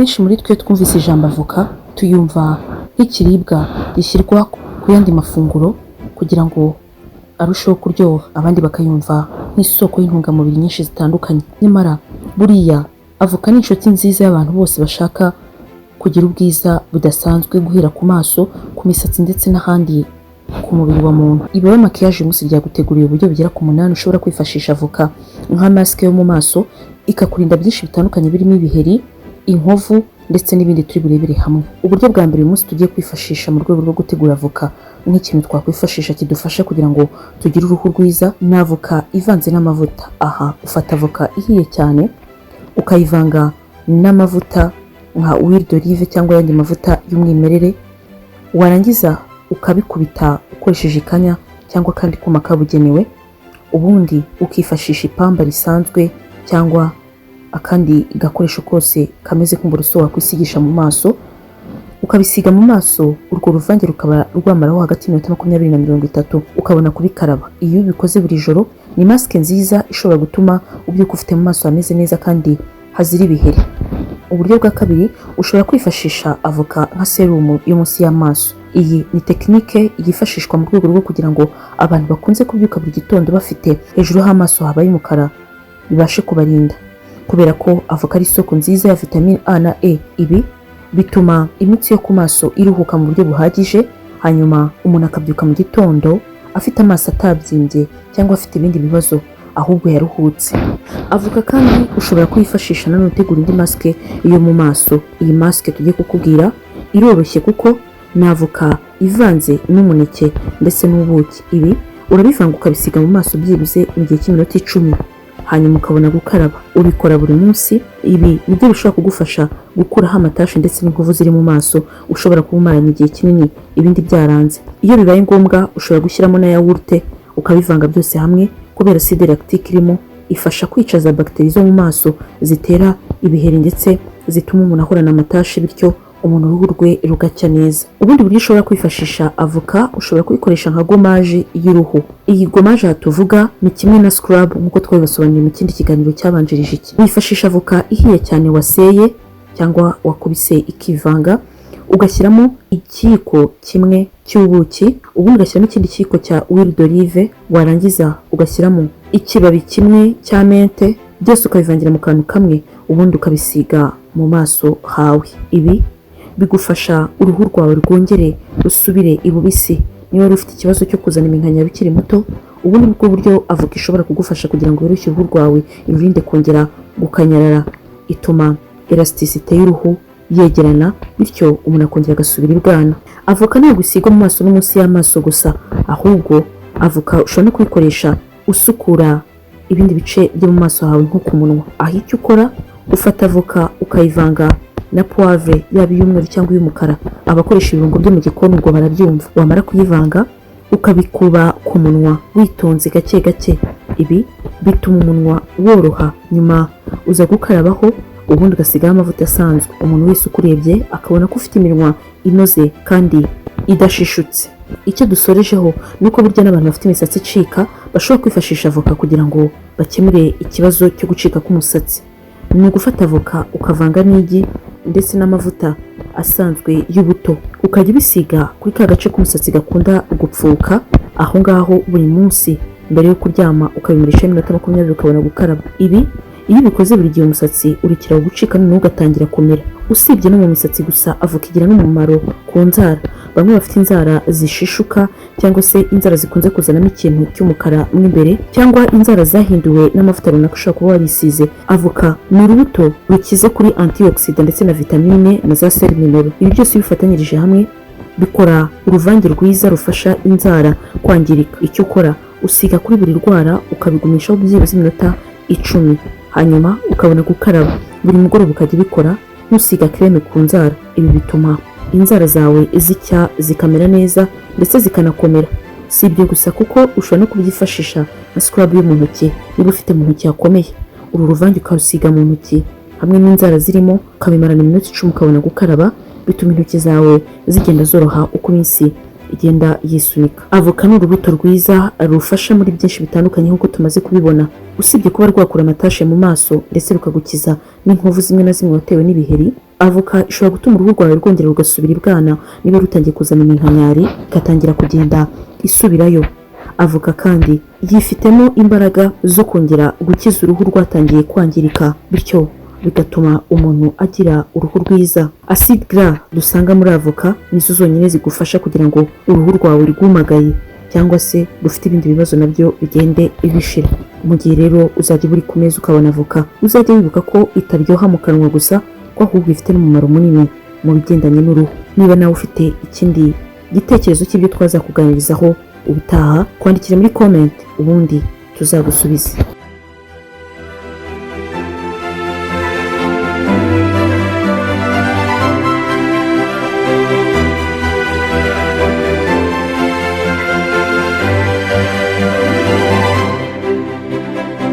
Abenshi muri twe twumvise ijambo avoka tuyumva nk'ikiribwa gishyirwa ku yandi mafunguro kugira ngo arusheho kuryoha, abandi bakayumva nk'isoko y'intungamubiri nyinshi zitandukanye. Nyamara buriya avoka ni inshuti nziza y'abantu bose bashaka kugira ubwiza budasanzwe, guhera ku maso, ku misatsi ndetse n'ahandi ku mubiri wa muntu. Ibawe Makiyaje uyu munsi ryaguteguriye uburyo bugera ku munani ushobora kwifashisha avoka nka masike yo mu maso, ikakurinda byinshi bitandukanye birimo ibiheri, inkovu ndetse n'ibindi turi burebere hamwe. Uburyo bwa mbere uyu munsi tugiye kwifashisha mu rwego rwo gutegura avoka nk'ikintu twakwifashisha kidufasha kugira ngo tugire uruhu rwiza ni avoka ivanze n'amavuta. Aha ufata avoka ihiye cyane ukayivanga n'amavuta nka huile d'olive cyangwa ayandi mavuta y'umwimerere, warangiza ukabikubita ukoresheje ikanya cyangwa akandi kuma kabugenewe, ubundi ukifashisha ipamba risanzwe cyangwa akandi gakoresho kose kameze nk'uburoso wakwisigisha mu maso, ukabisiga mu maso. Urwo ruvange rukaba rwamaraho hagati y'iminota 20 na 30, ukabona kubikaraba. Iyo ubikoze buri joro, ni masike nziza ishobora gutuma ubyuka ufite mu maso hameze neza kandi hazira ibiheri. Uburyo bwa kabiri, ushobora kwifashisha avoka nka serumu yo munsi y'amaso. Iyi ni tekinike yifashishwa mu rwego rwo kugira ngo abantu bakunze kubyuka buri gitondo bafite hejuru h'amaso habaye umukara bibashe kubarinda. Kubera ko avoka ari isoko nziza ya vitamine A na E, ibi bituma imitsi yo ku maso iruhuka mu buryo buhagije, hanyuma umuntu akabyuka mu gitondo afite amaso atabyimbye cyangwa afite ibindi bibazo, ahubwo yaruhutse. Avoka kandi ushobora kuyifashisha nanone utegura indi masike yo mu maso. Iyi masike tugiye kukubwira iroroshye kuko ni avoka ivanze n'umuneke ndetse n'ubuki. Ibi urabivanga ukabisiga mu maso byibuze mu gihe cy'iminota 10, hanyuma ukabona gukaraba. Ubikora buri munsi. Ibi nibyo bishobora kugufasha gukuraho amatashi ndetse n'inkovu ziri mu maso ushobora kuba umaranye igihe kinini ibindi byaranze. Iyo bibaye ngombwa ushobora gushyiramo na yawurute, ukabivanga byose hamwe. Kubera acide lactique irimo, ifasha kwica za bagiteri zo mu maso zitera ibiheri ndetse zituma umuntu ahorana amatashi, bityo umuntu uruhu rwe rugacya neza. Ubundi buryo ushobora kwifashisha avoka, ushobora kuyikoresha nka gommage y'uruhu. Iyi gommage aha tuvuga ni kimwe na scrub nk'uko twabibasobanuriye mu kindi kiganiro cyabanjirije iki. Wifashisha avoka ihiye cyane waseye cyangwa wakubise ikivanga, ugashyiramo ikiyiko kimwe cy'ubuki, ubundi ugashyiramo ikindi kiyiko cya huile d'olive, warangiza ugashyiramo ikibabi kimwe cya menthe, byose ukabivangira mu kantu kamwe, ubundi ukabisiga mu maso hawe. Ibi bigufasha uruhu rwawe rwongere rusubire ibubisi niba wari ufite ikibazo cyo kuzana iminkanyari ukiri muto. Ubu ni bwo buryo avoka ishobora kugufasha kugira ngo yoroshye uruhu rwawe, irurinde kongera gukanyarara. Ituma elasticité y'uruhu yegerana, bityo umuntu akongera agasubira ibwana. Avoka ntabwo isigwa mu maso no munsi y'amaso gusa, ahubwo avoka ushobora no kuyikoresha usukura ibindi bice byo mu maso hawe nko ku munwa. Aho icyo ukora, ufata avoka ukayivanga na poivre, yaba iy'umweru cyangwa iy'umukara, abakoresha ibirungo byo mu gikoni ubwo barabyumva. Wamara kuyivanga ukabikuba ku munwa witonze gake gake. Ibi bituma umunwa woroha. Nyuma uza gukarabaho, ubundi ugasigaho amavuta asanzwe. Umuntu wese ukurebye akabona ko ufite iminwa inoze kandi idashishutse. Icyo dusorejeho ni uko burya n'abantu bafite imisatsi icika bashobora kwifashisha avoka kugira ngo bakemure ikibazo cyo gucika k'umusatsi. Ni ugufata avoka ukavanga n'igi ndetse n'amavuta asanzwe y'ubuto, ukajya ubisiga kuri ka gace k'umusatsi gakunda gupfuka aho ngaho buri munsi mbere yo kuryama, ukabimurisha iminota 20, ukabona gukaraba. Ibi iyo ubikoze buri gihe, umusatsi urekera gucika noneho ugatangira kumera. Usibye no mu misatsi gusa, avoka igira n'umumaro ku nzara. Bamwe bafite inzara zishishuka cyangwa se inzara zikunze kuzanamo ikintu cy'umukara mo imbere, cyangwa inzara zahinduwe n'amavuta runaka ushobora kuba warisize, avoka ni urubuto rukize kuri antioxidant ndetse na vitamine na za sels minéraux. Ibi byose iyo bifatanyirije hamwe bikora uruvange rwiza rufasha inzara kwangirika. Icyo ukora, usiga kuri buri rwara, ukabigumishaho byibuze iminota 10, hanyuma ukabona gukaraba. Buri mugoroba ukajya ubikora ntusiga crème ku nzara. Ibi bituma inzara zawe zicya, zikamera neza ndetse zikanakomera. Si ibyo gusa, kuko ushobora no kubyifashisha nka scrub yo mu ntoki niba ufite mu ntoki hakomeye. Uru ruvange ukarusiga mu ntoki hamwe n'inzara zirimo, ukabimarana iminota 10, ukabona gukaraba. Bituma intoki zawe zigenda zoroha uko iminsi igenda yisunika. Avoka ni urubuto rwiza rufasha muri byinshi bitandukanye nk'uko tumaze kubibona. Usibye kuba rwakura amatashe mu maso ndetse rukagukiza n'inkovu zimwe na zimwe watewe n'ibiheri. Avoka ishobora gutuma uruhu rwawe rwongera rugasubira ibwana niba rutangiye kuzana iminkanyari, igatangira kugenda isubirayo. Avoka kandi yifitemo imbaraga zo kongera gukiza uruhu rwatangiye kwangirika, bityo bigatuma umuntu agira uruhu rwiza. Acide gras dusanga muri avoka nizo zonyine zigufasha kugira ngo uruhu rwawe rwumagaye cyangwa se rufite ibindi bibazo nabyo bigende bishira. Mu gihe rero uzajya uba uri ku meza ukabona avoka, uzajya wibuka ko itaryoha mu kanwa gusa, ko ahubwo ifite n'umumaro munini mu bigendanye n'uruhu. Niba nawe ufite ikindi gitekerezo cy'ibyo twazakuganirizaho ubutaha, kwandikire muri comment, ubundi tuzagusubize.